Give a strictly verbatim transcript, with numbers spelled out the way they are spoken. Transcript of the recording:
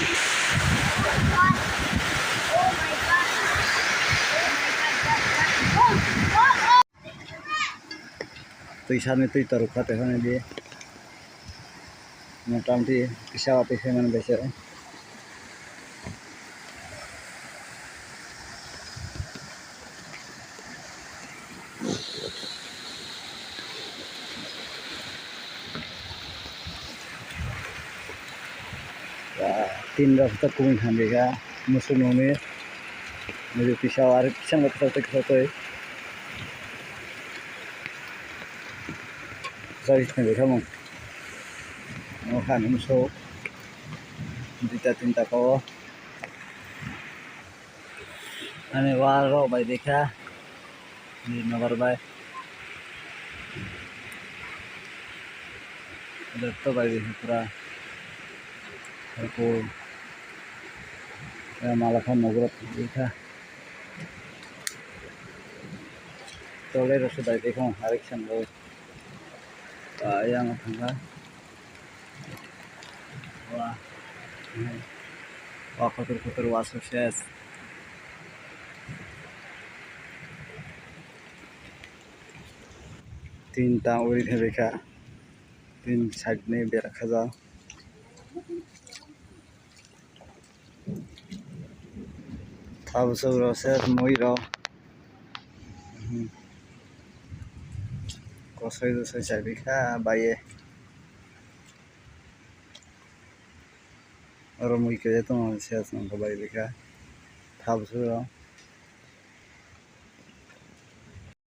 Twi sani twi torok kha tei hwnwi di. Motamti kisa watwi khe mani bai se. Tin rok ta kubui hambi kha musuk nungni. Nini kisa o ari kisa kisa twi kisa twi. Chai thangwi khamung. Omo kha nini musuk. Duita tinta kha o. Ani wal rok bai dikha. Ni nobar bai. Jotto bai dikha pura. Harku. Ya mala kha nobar dikha. Tole rok se bai dikha hariksa bo. Ah, yang thangkha. Wah. Wah, kotor kotor wah sukses. Tin ta uri thebekha. Tin side ni bera khaja. Tabuk rok se mui rok. Hmm. Kosoi kosoi chabi kha bai ye. Oro mui kaya tongo se bai bikha. Tabuk rok.